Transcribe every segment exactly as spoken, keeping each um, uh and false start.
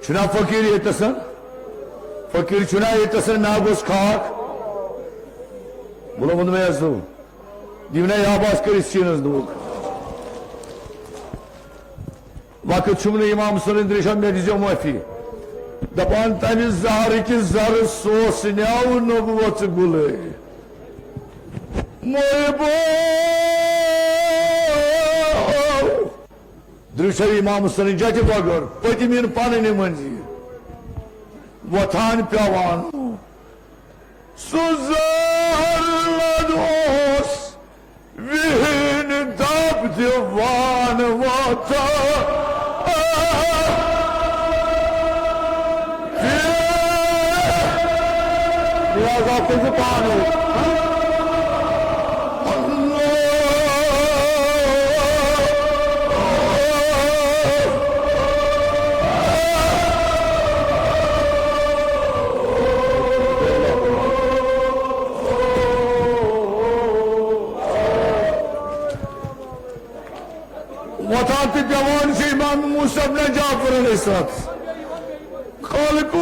چھُنا فقیٖر ییٚتہِ نَسَن؟ فقیٖر چھُنا ییٚتہِ نَسَن؟ مےٚ گوٚژھ خاک۔ غلام محمد میاز صٲب، دِیِو نا یہِ آواز کٔرِتھ سیٖنَس دُک۔ وقت چھُم نہٕ امام حسین اندری شاہ، مےٚ دیٖزیو معٲفی۔ دَپان تَمہِ زہرٕ کہِ زَرٕ سوس نیاو نبوت گُلے۔ مویبو۔ درٛوشو امام حسین جتہِ بغٲر پٔتمٮ۪ن پننہِ منٛزی وۄتھان پیوان۔ سُہ زہر لد اوس وِہِنۍ دب دِوان وۄتھان۔ لہذا کٔرۍزِ پانَے۔ وۄتھان تہٕ پٮ۪وان چھُ امام موسیٰ ابن جعفر علیہ السلام۔ خالقو،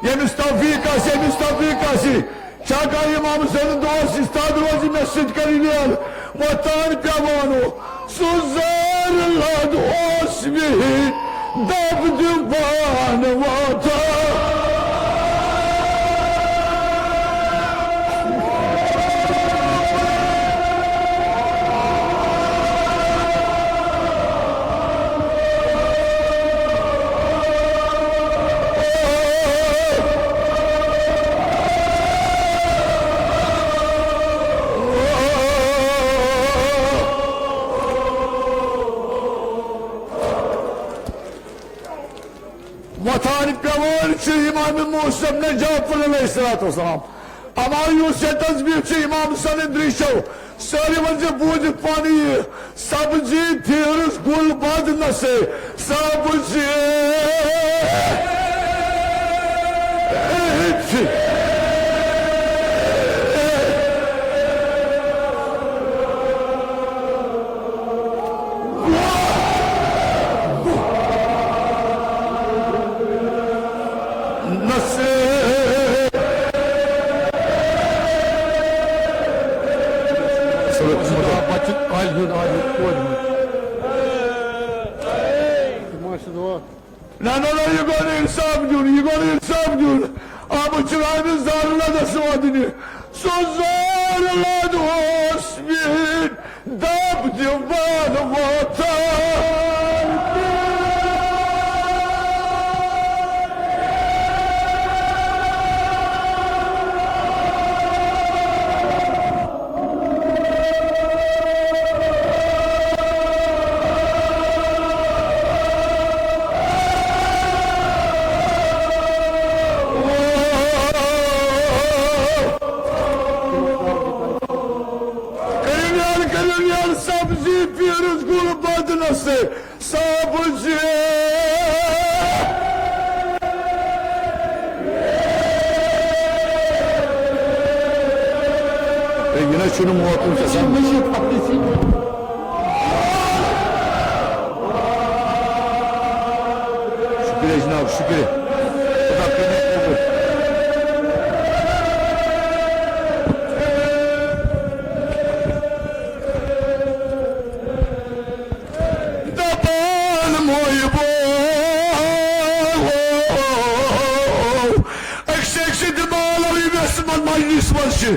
ییٚمِس توفیٖق آسہِ، ییٚمِس توفیٖق آسہِ، چھا کانٛہہ امام حسین دوس استاد روزِ مےٚ سۭتۍ کَرِ ویل۔ وۄتھان پٮ۪وان سُہ زہر لد اوس وِہِنۍ دب دِوان وۄتھان۔ وۄتھان پٮ۪وان چھُ امام موسیٰ ابن جعفر علیہ الصلوۃ والسلام۔ اما یُس یہِ تسبیح چھُ امام سند ریشو سٲری ؤنۍ زِ بوٗزِتھ پانہٕ یہِ سبزی پھیرُس گُل بد نصے سبزی۔ نصیب۔ بچہِ عالہِ ہُنٛد، عالہِ ہُنٛد، کورِ ہُنٛد۔ یِم ٲسۍ دعا۔ نہ، نہ، نہ، یہِ گوٚو نہٕ اِنصاف دیُن، یہِ گوٚو نہٕ اِنصاف دیُن۔ آمُت چھُ رامہِ زارٕ لدس وَدنہِ۔ سُہ زارٕ لد اوس مےٚ۔ دب دِوان واتان۔ کٔرِو یاد، کٔرِو یاد، سبزی پیٖرُس گُل بدنس سبزی۔ ہے، یہِ نہ چھُنہٕ موقعہٕ گژھان۔ شُکریہ جناب، شُکریہ۔ خدا کٔرِنۍ قبوٗل۔ دپان محبو، أکسٕے أکسٕے دِماغ ییٚمِس منٛز مجلس منٛز چھِ،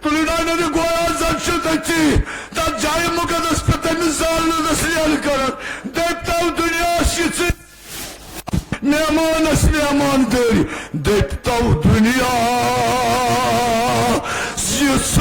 تُلِو نہٕ گویا زن چھُ تٔتی تتھ جایہِ مُقدس پٮ۪ٹھ تٔمِس زالنس لیل کران۔ دٔپۍ تو دُنیاہس یِژٕے مہمانس مہماندٲری، دٔپۍ تو دُنیا یِژھ۔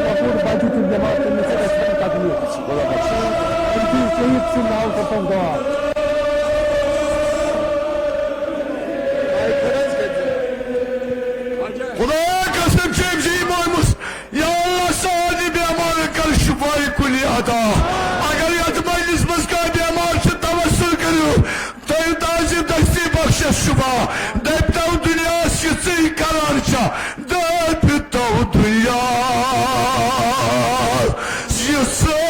لۄکُٹ بچہِ تہِ بٮ۪مار، تٔمِس چھِ گژھان تکلیٖف۔ أمۍ سٕنٛدِ شہیٖد سٕنٛدِ ناوٕ کرتو دعا۔ شُبہ، دٔپۍتو دُنیاہَس یِژٕے قرار چھا، دٔپۍتو دُنیاہَس یِژٕے۔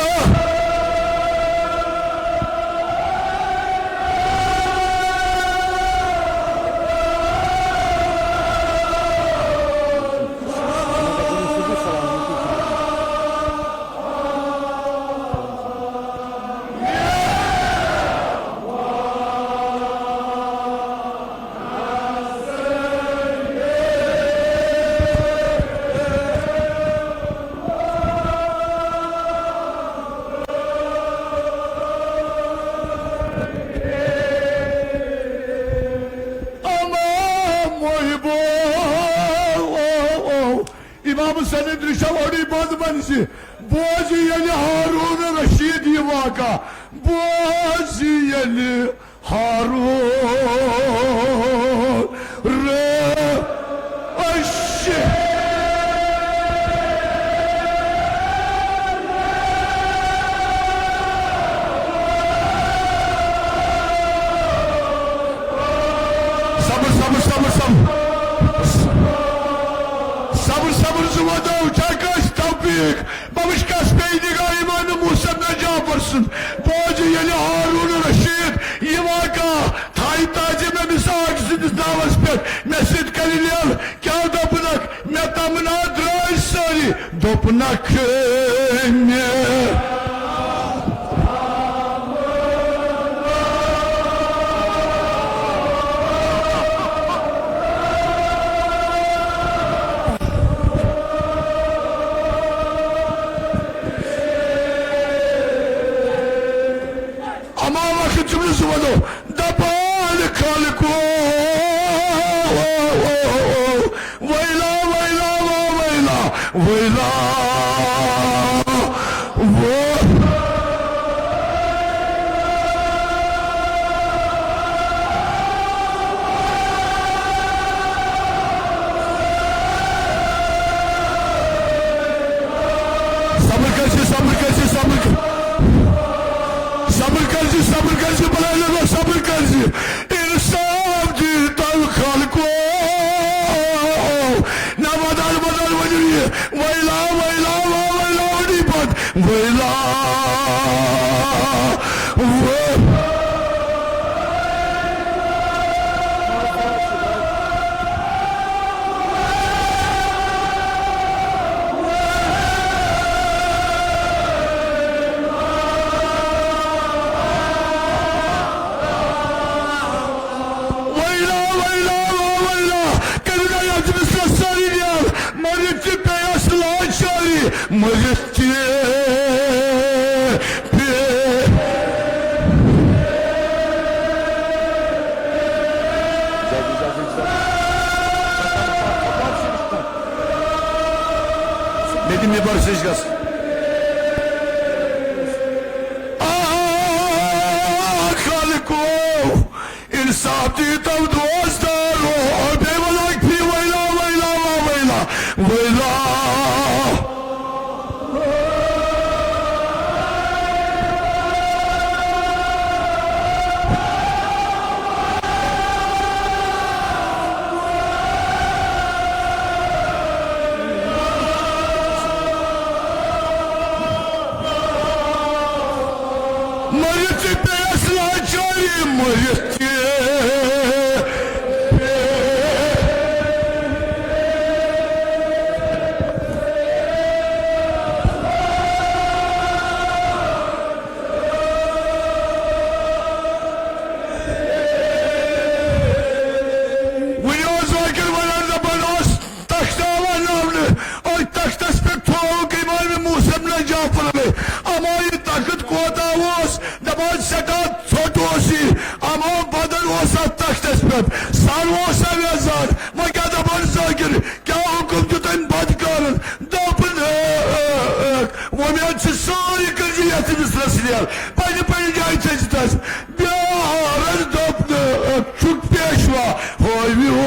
اما محبو، امام حسین رشا اوڑی بند بنسی، بوز ییٚلہِ ہارون رشید یہِ واقعہ، بوز ییٚلہِ ہارون رشید۔ صبر، صبر، صبر، صبر۔ صبر، صبر، زٕ وَدو، چا کٲنٛسہِ توفیٖق۔ بہٕ وٕچھ کس پیٚیہِ نگاہ امام موسیٰ ابن جعفر سُنٛد۔ بوزِ ییٚلہِ ہارون رشید یہِ واقعہ تھایہِ تازِ مےٚ مساق سٕنٛدِس ناوس پٮ۪ٹھ، مےٚ سۭتۍ کرِ لیل۔ کیٛاہ دوٚپنکھ؟ مےٚ تمنا درٛاے سٲری، دوٚپنکھ مےٚ۔ اما وقت جملہٕ زٕ وَنو، دَپان خالقو، ویلا، ویلا، وا، ویلا، ویلا، وا۔ صبر کر زِ، صبر کر زِ، صبر کر۔ صبر کر زِ، صبر کر زِ، بلال لگو، صبر کر زِ۔ انصاف دی تو خلقو۔ نہ بدل بدل ونیو یہ۔ ویلا، ویلا، وا، ویلا، ونی پت۔ ویلا، وا۔ ویلا، ویلا، وا، ویلا۔ کٔرِو نا یتھ مِثلس سٲری نیل۔ مٔرِتھ تہِ پیٚیس لاچٲری، مٔرِتھ تہِ پیٚیہِ۔ مےٚ دِ مِمبر سۭتۍ گژھ۔ آ خالقو، انصاف دی تو دوستارو، اور بیٚیہِ وَنو اَکہِ پھِرِ ویلا، ویلا، وا، ویلا، ویلا۔ مٔرِتھ تہِ پیٚیَس لاچٲری، مٔرِتھ تہِ۔ وُنہِ اوس ذٲکِر وَنان، دَپان اوس، تخت آو اناونہٕ، أتھۍ تختس پٮ۪ٹھ تھووُکھ امام موسیٰ ابن جعفر علیہ۔ اما یہِ تخت کوتاہ اوس؟ دپان سٮ۪ٹھاہ ژھوٚٹ اوس یہِ، اما بدن اوس اتھ تختس پٮ۪ٹھ، سر اوس اویزان۔ وۄنۍ کیٛاہ دپان ذٲکِر، کیٛاہ حُکم دیُت أمۍ بدکارن؟ دوٚپُن، وۄمید چھِ سٲری کٔرۍ زِ یتھ مِثلس لیل، پننہِ پننہِ جایہِ تھٲوزِ تس۔ بیٛارن دوٚپ نہٕ، چھُکھ پیشوا ہٲوِو۔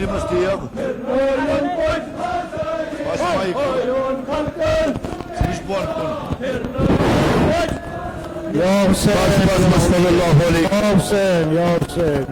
یِمَس ٹیب۔ بس مایِک۔ ژٕ وٕچھ بۄن کُن۔ یا حسین، بس، بس، صلی اللہ علیہ۔ یا حسین، یا حسین۔